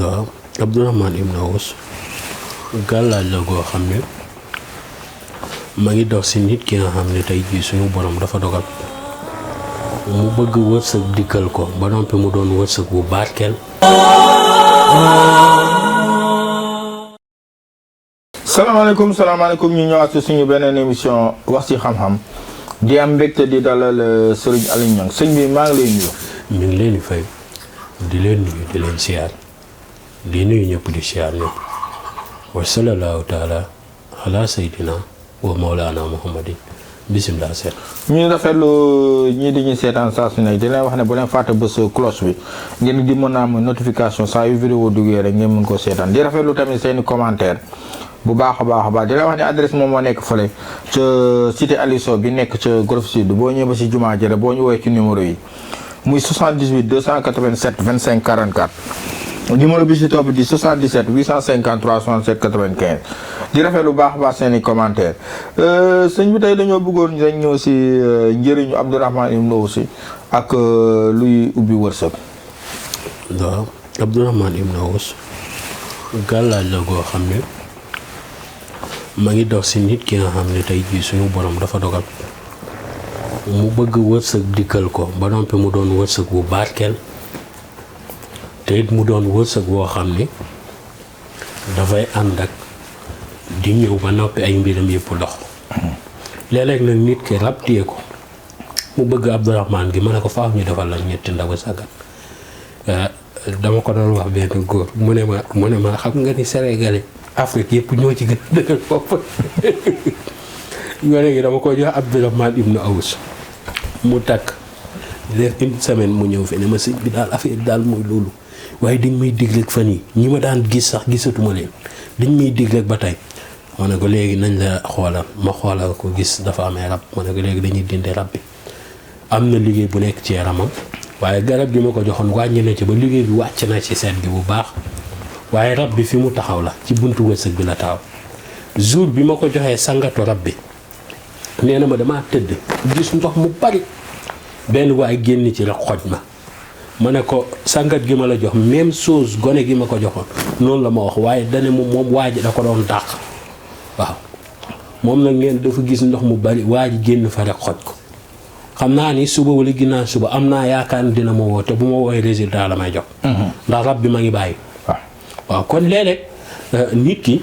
waaw Abdourahmane Ibn Awf gàllaaj la goo xam ne ma ngi dox si nit ki nga xam ne tey jii suñu borom dafa dogal mu bëgg wërsëg dikkal ko ba noppi mu doon wërsëg bu barkeel. salaamaaleykum ñu ñëwaat ci suñu beneen émission wax ci xam-xam di am mbégte di dalal Serigne Aliou Niang sëñ bi maa ngi lay nuyu. ñu ngi leen di fay di leen nuyu di leen siyaar di nuyu ñëpp di siyaar ñëpp wa sallallahu taala ala sayyidina wa mawlana muhammadin bisimilah seet. ñu rafetlu ñii di ñu seetaan saa su nekk di leen wax ne bu leen fàtte bës cloche bi ngeen di mën a am notification saa yu vidéo duggee rek ngeen mën ko seetaan di rafetlu tamit seeni commentaire bu baax a baax di leen wax ne adresse moom moo nekk fële ca cité Aliou Sow bi nekk ca Golf Sud boo ñëwee ba si jumaa jëre boo ñu woowee ci numéro yi muy 78 287 25 44 numéro bi si topp di 77 853 67 95 di rafetlu bu baax a baax seeni commentaire sëñ bi tey dañoo bëggoon dañ ñëw si njëriñu Abdourahmane Ibn Awf ak luy ubbi wërsëg. waaw Abdourahmane Ibn Awf gàllaaj la goo xam ne ma ngi dox si nit ki nga xam ne tey jii suñu borom dafa dogal mu bëgg wërsëg dikkal ko ba noppi mu doon wërsëg bu barkeel te it mu doon wërsëg boo xam ne dafay ànd ak di ñëw ba noppi ay mbiram yëpp dox. léeg-léeg nag nit ki rabtee ko mu bëgg Abdourahmane gi ma ne ko faaw ñu defal la ñetti ndaw sagat dama ko doon wax benn góor mu ne ma xam nga ni Sénégalais Afrique yëpp ñoo ci gën a dëgër bopp léegi dama ko jox Abdourahmane Ibn Awf mu takk def une semaine mu ñëw fi ne ma sëñ bi daal affaire daal mooy loolu waaye dañ may dig rek fan yi ñi ma daan gis sax gisatuma leen dañ may dig rek ba tey ma ne ko léegi nañ la xoolal ma xoolal ko gis dafa amee rab ma ne ko léegi dañuy dindi rab bi am na liggéey bu nekk ci yaramam waaye garab gi ma ko joxoon wàññi na ci ba liggéey bi wàcc na ci seet gi bu baax waaye rab bi fi mu taxaw la ci buntu wërsëg bi la taxaw jour bi ma ko joxee sangatu rab bi nee na ma damaa tëdd gis ndox mu bari benn waaye génn ci rek xoj ma ne ko sangat gi ma la jox même chose gone gi ma ko joxoon noonu la ma wax waaye dane moom waa ji da ko doon dàq waaw moom nag ngeen dafa gis ndox mu bari waa ji génn fa rek xoj ko xam naa ni suba wala ginnaaw suba am naa yaakaar ni dina ma woo te bu ma woowee résultat la may jox ndax rab bi ma ngi bàyyi waaw kon léeg-léeg nit ki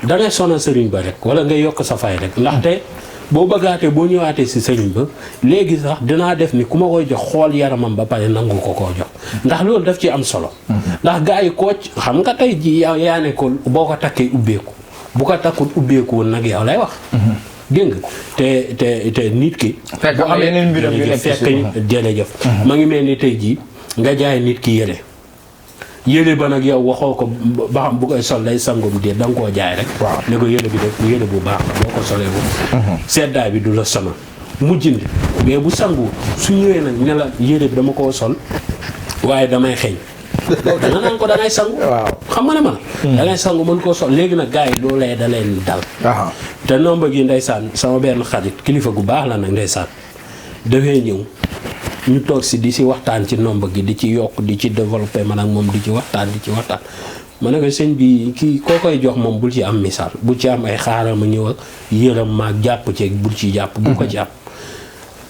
dangay sonal sëriñ ba rek wala ngay yokk sa fay rek ndaxte boo bëggaatee boo ñëwaatee si sëriñ ba léegi sax dinaa def ni ku ma koy jox xool yaramam ba pare nangu ko koo jox ndax loolu daf ci am solo ndax gars yi koo xam nga tey ji yow yaa ne ko boo ko takkee ubbeeku bu ko takkul ubbeeku woon nag yow lay wax dégg nga te nit ki fekk am yeneen mbiram yu nekk fekk jërëjëf ma ngi mel ni tey jii nga jaay nit ki yére ba nag yow waxoo ko ba xam bu koy sol day sangum déet da nga koo jaay rek ne ko yére bi def yére bu baax la boo ko solee bu seddaay bi du la sonal mu jënd mais bu sangu su ñëwee nag ne la yére bi dama koo sol waaye damay xeeñ da nga naan ko dangay sangu xam nga ne ma la dangay sangu mën koo sol léegi nag gars yi loolu lay da leen dal te nomba gi ndeysaan sama benn xarit kilifa gu baax la nag ndeysaan dafay ñëw ñu toog si di si waxtaan ci nomba gi di ci yokk di ci développé man ak moom di ci waxtaan ma ne ko sëñ bi kii koo koy jox moom bul ci am misaal bul ci am ay xaaral ma ñëw ak yëram maag jàpp ceeg bul ci jàpp bul ko jàpp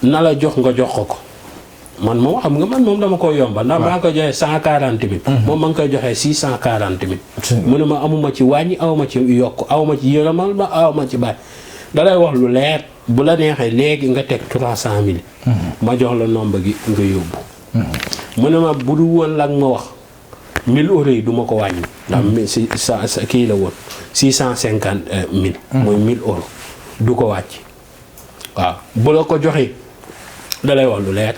na la jox nga jox ko man moom xam nga man moom dama ko yombal ndax maa ngi koy joxee 140 000 moom ma ngi koy joxee 640 000 mu ne ma amuma ci wàññi awma ci yokk awma ci yëramal ma awma ci bàyyi dalay wax lu leer bu la neexee léegi nga teg 300 000 ma jox la nomba gi nga yóbbu mu ne ma bu du woon la ma wax 1000 euros yi du ma ko wàññi ndax si sa kii la woon 650 000 mooy 1000 euros du ko wàcc waaw bu la ko joxee dalay wax lu leer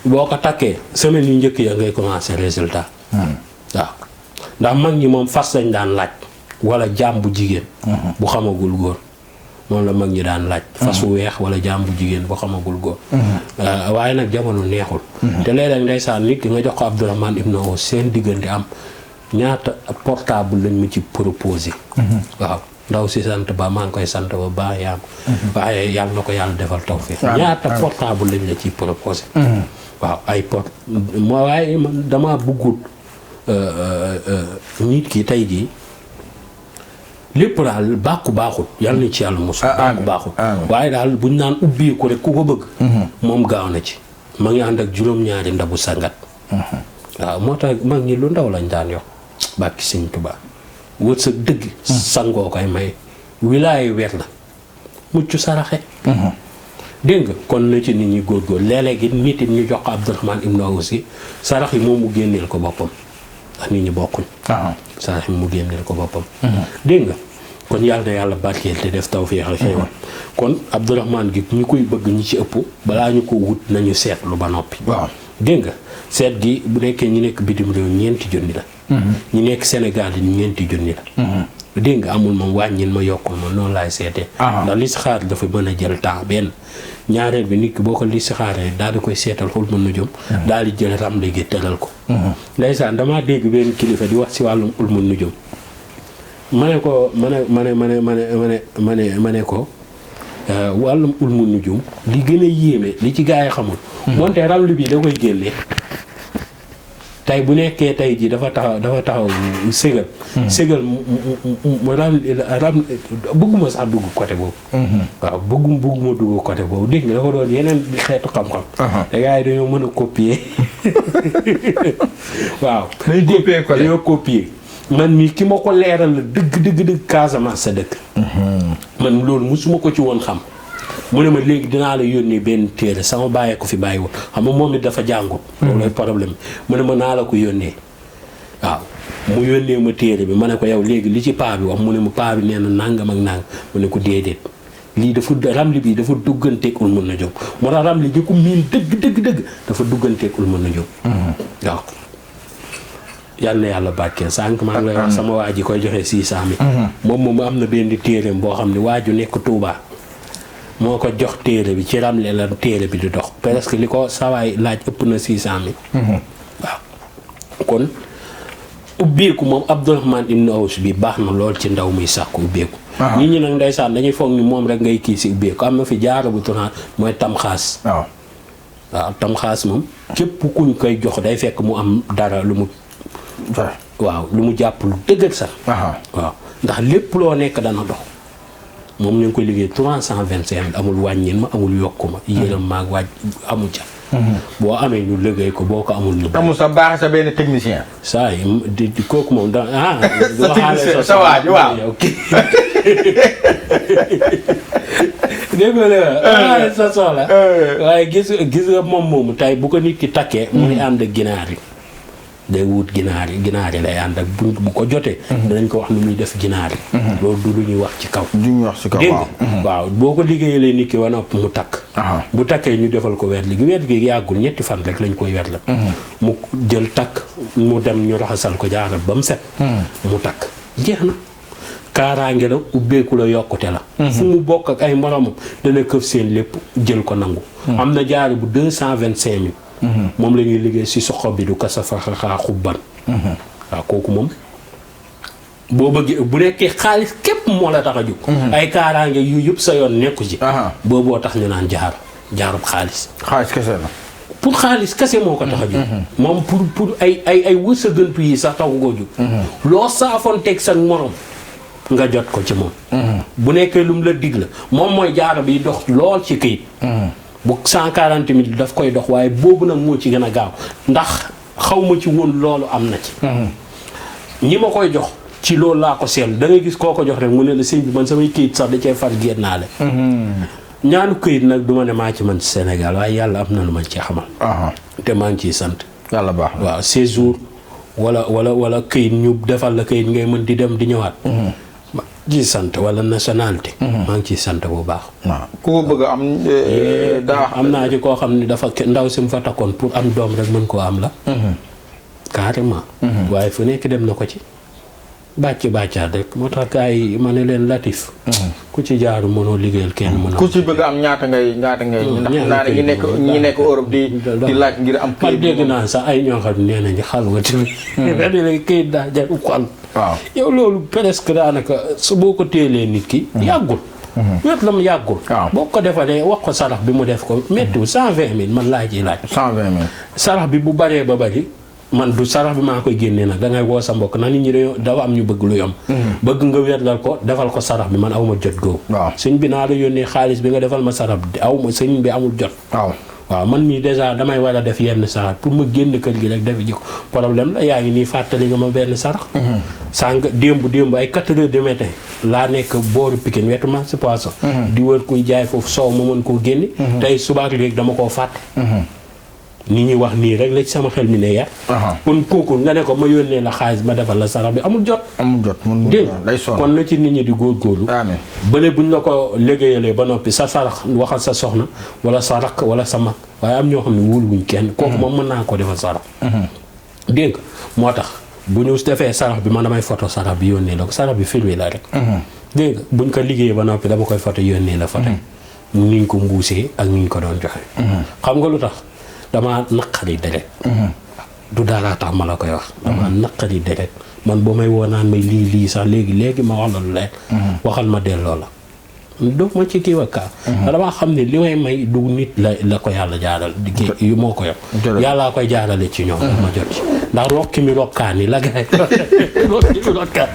boo ko takkee semaine yu njëkk ya ngay commencer résultat waaw ndax mag ñi moom fas lañ daan laaj wala jaam bu jigéen bu xamagul góor moom la mag ñi daan laaj fas wu weex wala jaam bu jigéen bu xamagul góor waaye nag jamono neexul te léeg-léeg ndeysaan nit ki nga jox ko Abdourahmane Ibn Awf seen diggante am ñaata portable lañ ma ci proposé waaw ndaw si sant ba maa ngi koy sant ba baax yaam waaye yàlla na ko yàlla defal tawfiq ñaata portable lañ la ciy proposé waaw ay waaye man dama bëggut nit ki tey jii lépp daal bàkku baaxut yàlla na ci yàlla mosul. bàkku baaxut waaye daal buñ naan ubbeeku rek ku ko bëgg. moom gaaw na ci. ma ngi ànd ak juróom-ñaari ndabu sangat. waaw moo tax mag ñi lu ndaw lañ daan yox bàkki Sëñ Tuubaa wërsëg dëgg. sangoo koy may wilaaye weer la mucc saraxe. dégg nga kon na ci nit ñi góorgóor léeg-léegi nit it ñu jox ko Abdourahmane Ibn Awf sarax yi moom mu génneel ko boppam ndax nit ñi bokkuñ. sarax yi mu génneel ko boppam. dégg nga kon yàlla na yàlla barkeel te def tawfeex ak xéewal kon Abdourahmane gi ñu koy bëgg ñi ci ëpp balaa ñu ko wut nañu seetlu ba noppi. waaw dégg nga seet gi bu nekkee ñi nekk bitim réew ñeenti junni la. ñi nekk Sénégal yi ñeenti junni la. dégg nga amul moom wàññil ma yokkul ma noonu laay seetee. ndax listixaar dafa mën a jël temps benn ñaareel bi nit ki boo ko listixaaree daal di koy seetal xul mën na jom daal di jël ramle gi tëral ko. ndeysaan damaa dégg benn kilifa di wax si wàllum ul mën na jom ma ne ko ma ne ko wàllum ul mën na jom li gën a yéeme li ci gaa yi xamul. moonte ramle bi da koy génne. tey bu nekkee tey jii dafa taxaw ségal ségal mu ram bëgguma sax dugg côté boobu waaw bëgguma dugg côté boobu dégg nga dafa doon yeneen xeetu xam-xam da gars yi dañoo mën a copier waaw dañoo copier man mii ki ma ko leeral la dëgg Casamance sa dëkk man loolu musuma ko ci woon xam mu ne ma léegi dinaa la yónnee benn téere sama bàyyee ko fi bàyyiwul xam nga moom it dafa jàngut. loolu problème mu ne ma naa la ko yónnee waaw mu yónnee ma téere bi ma ne ko yow léegi li ci paa bi wax mu ne ma paa bi nee na nangam ak nangam mu ne ko déedéet lii dafa ramli bi dafa dugganteekul mën na jóg moo tax ramli ji ko miin dëgg dafa dugganteekul mën na jóg. waaw yal na yàlla barkeel sànq maa ngi lay wax sama waa ji koy joxe 600 000. moom am na benn téereem boo xam ne waa ju nekk Touba. moo ko jox téere bi ci ramle la téere bi di dox presque li ko sawaay laaj ëpp na 600 000. waaw kon ubbeeku moom Abdourahmane Ibn Awf bi baax na lool ci ndaw muy sàkku ubbeeku. nit ñi nag ndeysaan dañuy foog ni moom rek ngay kii si ubbeeku am na fi jaara bu tunaat mooy tamxaas. waaw tamxaas moom képp kuñ koy jox day fekk mu am dara lu mu. waaw lu mu jàpp lu dëgër sax. waaw ndax lépp loo nekk dana dox. moom ñu ngi koy liggéey 325 amul wàññin ma amul yokku ma yéram maag waaj amul ca. boo amee ñu liggéey ko boo ko amul ñu. amul sa baax sa benn technicien. saa yi di kooku moom da sa technicien sa waaj waaw. dégg nga la sa soxla. waaye gis nga moom moomu tey bu ko nit ki takkee. muy ànd ak ginaar yi. day wut ginaar yi lay ànd ak bu ko jotee. danañ ko wax nu muy def ginaar yi. loolu du lu ñuy wax ci kaw. du ñuy wax ci kaw waaw. waaw boo ko liggéeyalee nit ki wa nopp mu takk. bu takkee ñu defal ko weer gi yàggul ñetti fan rek lañ koy weer la. mu jël takk mu dem ñu raxasal ko jaaral ba mu set. mu takk jeex na. kaaraange la ubbeeku la yokkute la. fu mu bokk ak ay moromam dana këf seen lépp jël ko nangu. am na jaar bu 225 000. moom la ñuy liggéey si soxo bi du kasa faxaxaa xubban. waaw kooku moom boo bëggee bu nekkee xaalis képp moo la tax a jóg. ay kaaraange yu yëpp sa yoon nekku ci. booboo tax ñu naan jaarub xaalis. xaalis kese la. pour xaalis kese moo ko tax a jóg. moom pour ay wërsëgantu yi sax taxu koo jóg. loo saafoon teg sa morom nga jot ko ci moom. bu nekkee lu mu la dig la moom mooy jaaro bi dox lool ci këyit. bu 140 000 daf koy dox waaye boobu nag moo ci gën a gaaw ndax xaw ma ci woon loolu am na ci. ñi ma koy jox ci loolu laa ko seetlu da ngay gis koo ko jox rek mu ne la sëñ bi man samay këyit sax da cee far génnaale. ñaanu këyit nag du ma ne maa ci man ci Sénégal waaye yàlla am na lu ma ci xamal. te maa ngi ciy sant. yàlla baax na waaw séjour wala këyit ñu defal la këyit ngay mën di dem di ñëwaat. ci sant wala nationalité. maa ngi ciy sant bu baax. waaw ku ko bëgg a am. am naa ci koo xam ne dafa ndaw si mu fa takkoon pour am doom rek mën koo am la. carrément. waaye fu nekk dem na ko ci. bàccaat rek moo tax gars yi ma ne leen latif. ku ci jaaru mënoo liggéeyal kenn mën a. ku ci bëgg a am ñaata ngay. ndax naa ne ñi nekk Europe di laaj ngir am. man dégg naa sax ay ñoo xam ne nee nañu xalwati. dañu këyit daa jar xal. waaw yow loolu presque daanaka su boo ko téelee nit ki. yàggul. wet la mu yàggul. boo ko defalee wax ko sarax bi mu def ko méttiwul 120 000 man laa ciy laaj. 120 000. sarax bi bu baree ba bari man du sarax bi maa koy génnee nag dangay woo sa mbokk na nit ñi dafa am ñu bëgg lu yomb. bëgg nga wérdal ko defal ko sarax bi man awma jot googu. waaw sëñ bi naa la yónnee xaalis bi nga defal ma sarax bi awma sëñ bi amul jot. waaw man mii dèjà damay war a def yenn sarax pour ma génn kër gi rek defi ji ko problème la yaa ngi nii fàttali nga ma benn sarax. sànq démb ay 4 heures du matin laa nekk booru Pikine wetu marché Poisson. di wër kuy jaay foofu soow ma mën koo génne. tey subaak léegi dama koo fàtte. ni ñuy wax nii rek la ci sama xel mi ne yar. kon kooku nga ne ko ma yónnee la xaalis ma defal la sarax bi amul jot. dégg kon na ci nit ñi di góorgóorlu. bële buñ la ko liggéeyalee ba noppi sa sarax waxal sa soxna wala sa rakk wala sa mag waaye am ñoo xam ne wóoluwuñ kenn. kooku moom mën naa ko defal sarax. dégg moo tax bu ñu defee sarax bi man damay photo sarax bi yónnee la ko sarax bi filmé la rek. dégg nga buñ ko liggéeyee ba noppi dama koy photo yónnee la photo ni ñu ko mbuusee ak ni ñu ko doon joxe. xam nga lu tax. damaa naqari deret du dara tax ma la koy wax damaa naqari deret man boo may woo naan may lii sax léegi ma wax la lu leer waxal ma delloo la doof ma ci kii wa kaa damaa xam ne li may may du nit la ko yàlla jaaral di yu moo ko yor yàllaa koy jaarale ci ñoom ma jot ci ndax rokki mi rokkaan yi la gaay rokki mi rokkaan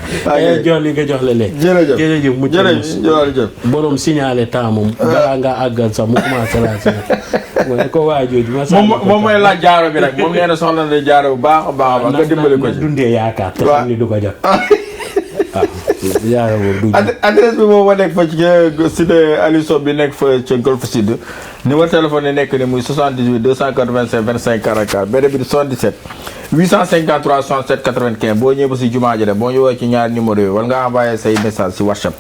jox li nga jox la léegi jërëjëf mu jërëjëf borom signalé temps moom balaa ngaa àggal sax mu commencé laa signalé ko waa jooju moom mooy laaj jaaro bi rek moom nee na soxla na jaaro bu baax a baax nga dimbali ko ci dundee yaakaar te xam ni du ko jot adresse bi moom ma nekk fa ci cité Aliou Sow bi nekk fa ci Golf Sud numéro téléphone yi nekk ni muy 78 285 25 44 beneen bi di 77 853 67 95 boo ñëwee ba si jumaa ji de boo ñu woowee ci ñaari numéro yi wala nga envoyé say message si WhatsApp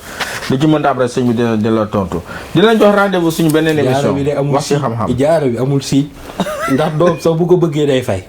li ci mënta am rek sëñ bi dina la tontu dinañ jox rendez-vous suñu beneen émission wax si xam-xam jaaro bi amul si ndax doom sax bu ko bëggee day fay